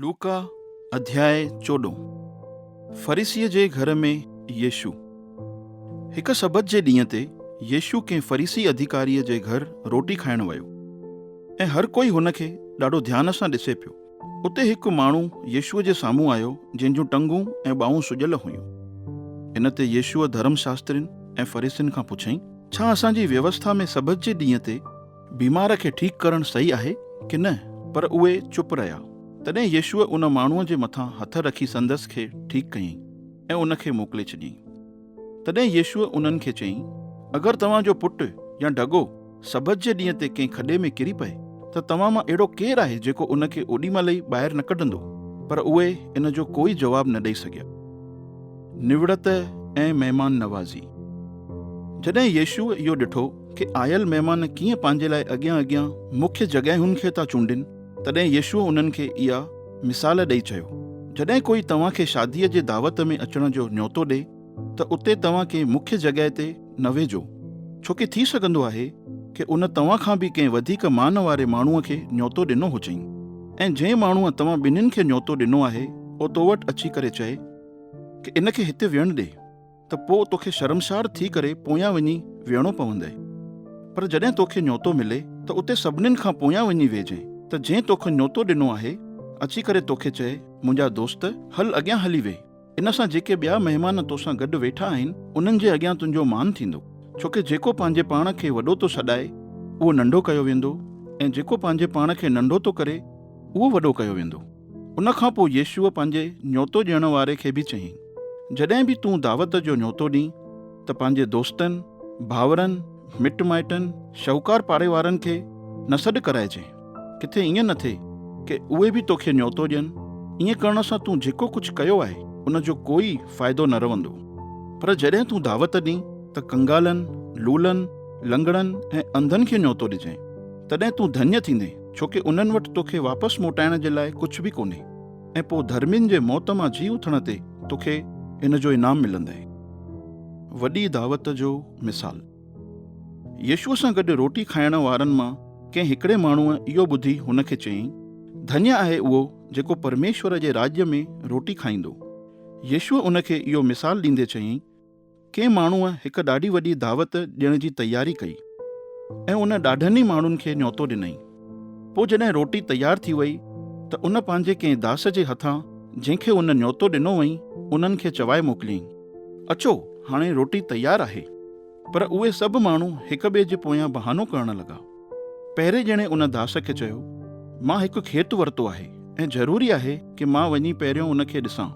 لوڪا اڌياء چوڏهون. فريسيء جي گهر ۾ يسوع. هڪ سبت جي ڏينهن تي يسوع ڪنهن فريسي اڌيڪاريء جي گهر روٽي کائڻ ويو ۽ هر ڪوئي هن کي ڏاڍو ڌيان سان ڏسي پيو. اتي هڪ ماڻهو يسوع جي سامهون آيو جنهن جون ٽنگون ۽ ٻانهون سڄيل هيون. ان تي يسوع ڌرم شاسترين ۽ فريسين کان پڇيائين، ڇا اسان جي ويوسٿا ۾ سبت جي ڏينهن تي بيمار کي ٺيڪ ڪرڻ صحيح آهي ڪي نه؟ پر اهي چپ رهيا. تڏهن يسوع ان ماڻهوء جي مٿان هٿ رکي سندس کي ٺيڪ ڪيائين ۽ ان کي موڪلي ڇڏيائين. تڏهن يسوع انهن کي چيائين، اگر توهان جو پٽ يا ڍڳو سبت جي ڏينهن تي ڪنهن کڏي ۾ ڪري پئي ته توهان مان اهڙو ڪير آهي جيڪو ان کي اوڏي مهل ئي ٻاهر نه ڪڍندو؟ پر اهي ان جو ڪوئي جواب نه ڏئي سگهيا. نوڙت ۽ مهمان نوازي. جڏهن يسوع اهو ڏٺو ڪي آيل مهمان ڪيئن پنهنجي لاء اڳيان اڳيان مکيه جڳهين کي ٿا چونڊين، تڏهن يسوع انهن کي اها مثال ڏئي چيو، جڏهن ڪوئي توهان کي شاديء جي دعوت ۾ اچڻ جو نيوتو ڏئي ته اتي توهان ڪنهن مکيه جڳهه تي نه ويهجو، ڇو ڪي ٿي سگهندو آهي ڪي ان توهان کان به ڪنهن وڌيڪ مان واري ماڻهوء کي نيوتو ڏنو هجئين ۽ جنهن ماڻهوء توهان ٻنهين کي نيوتو ڏنو آهي اهو تو وٽ اچي ڪري چئي ڪي ان کي هتي ويهڻ ڏي. ته پوء توکي شرمسار ٿي ڪري پويان وڃي ويهڻو پوندئي. پر جڏهن توکي نيوتو ملي ته اتي سڀنين کان پويان وڃي ويهجئين ته جنهن توکي نيوتو ڏنو آهي، اچي ڪري توکي چئي، منهنجا دوست، هل اڳيان هلي ويهه. ان سان جيڪي ٻيا مهمان توسان گڏ ويٺا آهن، انهن جي اڳيان تنهنجو مان ٿيندو. ڇو ڪي جيڪو پنهنجي پاڻ کي وڏو ٿو سڏائي، اهو ننڍو ڪيو ويندو ۽ جيڪو پنهنجي پاڻ کي ننڍو ٿو ڪري، اهو وڏو ڪيو ويندو. ان کان پوء يسوع پنهنجي نيوتو ڏيڻ واري کي به چيائين، جڏهن به تون دعوت جو نيوتو ڏين ته پنهنجي دوستن، ڀائرن، مٽ مائٽن، شاهوڪار پاڙي وارن کي نه سڏ ڪرائجين، ڪٿي ائين نه ٿئي ڪي اهي به توکي نيوتو ڏين، ائين ڪرڻ سان تون جيڪو ڪجهه ڪيو آهي، ان جو ڪوئي فائدو نه رهندو. پر جڏهن تون دعوت ڏين ته ڪنگالن، لولن، لنگڙن ۽ انڌن کي نيوتو ڏجانء، تڏهن تون ڌنيه ٿيندين، ڇو ڪي انهن وٽ توکي واپس موٽائڻ جي لاء ڪجهه به ڪونهي، ۽ پوء ڌرمين جي موت مان جي اٿڻ تي توکي ان جو انعام ملندء. وڏي دعوت جو مثال. يسوع سان گڏ روٽي کائڻ وارن مان ڪنهن هڪڙي ماڻهوء اهو ٻڌي هن کي چيائين، ڌنيه آهي اهو جيڪو پرميشور جي راڄ ۾ روٽي کائيندو. يسوع ان کي اهو مثال ڏيندي چيائين، ڪنهن ماڻهوء هڪ ڏاڍي وڏي دعوت ڏيڻ جي تياري ڪئي ۽ ان ڏاڍن ئي ماڻهن کي نيوتو ڏنائين. پوء جڏهن روٽي تيار ٿي وئي ته ان پنهنجي ڪنهن داس جي هٿان جنهن کي ان نيوتو ڏنو هئائين، انهن کي چوائي موڪليائين، اچو، هاڻي روٽي تيار آهي. پر اهي سڀ ماڻهو هڪ ٻئي جي پويان بهانو ڪرڻ لڳا. پهرين ڄڻي ان داس کي چيو، مان هڪ کيت ورتو آهي ۽ ضروري آهي ڪي مان وڃي پهريون ان کي ڏسان،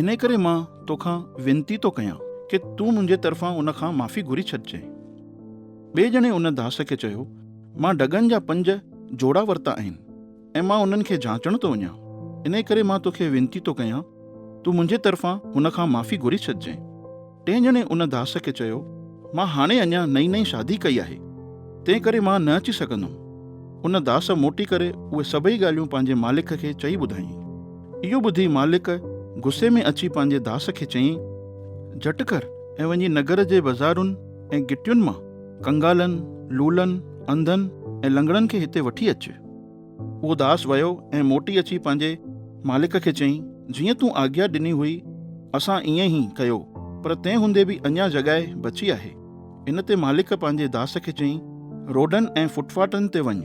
انهي ڪري مان توکان وينتي ٿو ڪيان ڪي تون منهنجي طرفان ان کان معافي گهري ڇڏجانء. ٻئي ڄڻي ان داس کي چيو، مان ڍڳن جا پنج جوڙا ورتا آهن ۽ مان انهن کي جانچڻ ٿو وڃان، انهي ڪري مان توکي وينتي ٿو ڪيان، تون منهنجي طرفان هن کان معافي گهري ڇڏجانء. ٽئين ڄڻي ان داس کي چيو، مان هاڻي اڃا نئين نئين شادي ڪئي آهي، تنهن ڪري مان نه اچي سگهندم. ان داس موٽي ڪري اهي سڀئي ڳالهيون پنهنجي مالڪ کي چئي ٻڌايائين. اهو ٻڌي مالڪ غصي ۾ اچي پنهنجي داس کي چيائين، جهٽ ڪر ۽ وڃي نگر جي بزارن ۽ گهٽين مان ڪنگالن، لولن، انڌن ۽ لنگڙن کي هتي وٺي اچ. اهو داس ويو ۽ موٽي اچي پنهنجي مالڪ کي چيائين، جيئن تون آگيا ڏني هئي، اسان ائين ئي ڪيو، پر تنهن هوندي به اڃا جڳهه بچي آهي. ان تي مالڪ پنهنجي داس کي چيائين، روڊن ۽ فٽفاٽن تي وڃ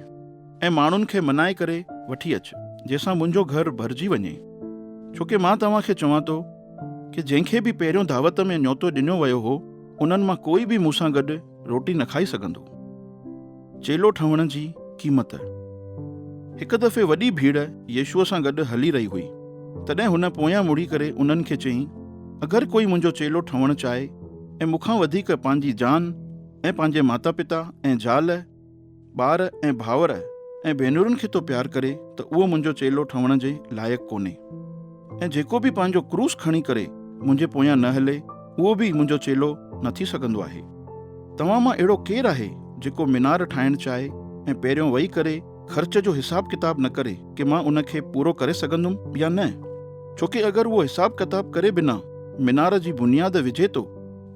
۽ ماڻهن کي منائي ڪري وٺي اچ، جنهن سان منهنجو گهر ڀرجي وڃي. ڇو ڪي مان توهان کي چوان ٿو ڪي جنهن کي به پهريون دعوت ۾ نيوتو ڏنو ويو هو، انهن مان ڪوئي به مون سان گڏ روٽي نه کائي سگهندو. چيلو ٺهڻ جي قيمت. هڪ دفعي وڏي ڀيڙ يسوع سان گڏ هلي رهي هئي، تڏهن هن پويان مڙي ڪري انهن کي چيائين، اگر ڪوئي منهنجو چيلو ٺهڻ چاهي ۽ مون کان وڌيڪ پنهنجي جان ۽ پنهنجي ماتا پتا ۽ زال، ٻار ۽ ڀائر ۽ ڀينرن کي ٿو پيار ڪري ته اهو منهنجو چيلو ٺهڻ جي لائق ڪونهي. ۽ جيڪو به پنهنجو ڪروس کڻي ڪري منهنجي پويان نه هلي، اهو به منهنجو چيلو نه ٿي سگهندو آهي. توهان مان اهڙو ڪير آهي جيڪو مينار ٺاهڻ چاهي ۽ پهريون ويهي ڪري خرچ جو حساب ڪتاب نه ڪري ڪي مان ان کي پورو ڪري سگهندم يا نه؟ ڇو ڪي اگر اهو حساب ڪتاب ڪري بنا مينار جي بنياد وجهي ٿو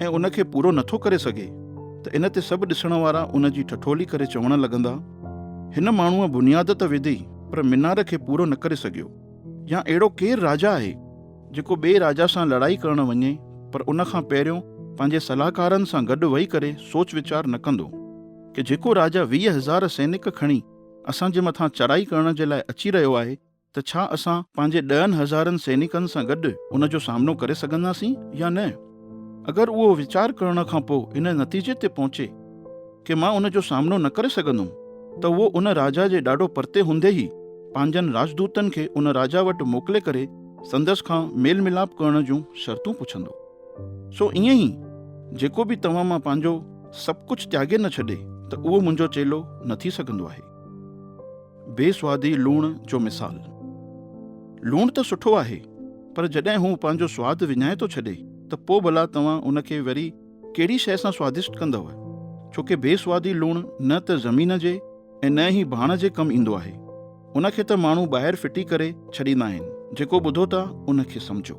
۽ ان کي پورو نه ٿو ڪري سگهي ته ان تي سڀ ڏسڻ وارا ان جي ٺٺولي ڪري چوڻ لڳندا، هن ماڻهوء بنياد ته وڌي پر مينار کي پورو نه ڪري سگهيو. يا اهڙو ڪير راجا آهي، جيڪو ٻئي راجا سان لڙائي ڪرڻ وڃي، پر ان کان پهريون پنهنجي صلاحڪارن سان گڏ ويهي ڪري سوچ ويچار نه ڪندو، ڪي جيڪو راجا 20,000 سينڪ کڻي اسان جي مٿان چڙهائي ڪرڻ جي لاء اچي رهيو آهي ته ڇا اسان پنهنجي ڏهن هزارن سينڪن سان گڏ ان جو سامنو ڪري سگهنداسين يا نه؟ اگر اهو ويچار ڪرڻ کان پوء ان نتيجي تي پهچي ڪي مان ان جو سامنو نه ڪري سگهندم ته اهو ان راجا جي ڏاڍو پرتي هوندي ئي پنهنجن راجدوتن کي ان راجا وٽ موڪلي ڪري سندس کان ميل ميلاپ ڪرڻ جون شرطون پڇندو. سو ائين ئي جيڪو به توهان مان پنهنجو سڀ ڪجهه تياڳي نه ڇڏي ته اهو منهنجو چيلو نه ٿي سگهندو آهي. بي سوادي لوڻ جو مثال. لوڻ ته سٺو آهي، پر جڏهن هو پنهنجو سواد وڃائي ٿو ڇڏي ته پوء ڀلا توهان ان کي وري ڪهڙي شيء سان سوادشٽ ڪندؤ؟ ڇو ڪي بي سوادي لوڻ نه ته زمين جي ۽ نه ئي ڀاڻ جي ڪم ايندو آهي. ان کي ته ماڻهو ٻاهر ڦٽي ڪري ڇڏيندا آهن. جيڪو ٻڌو ٿا ان کي سمجهو.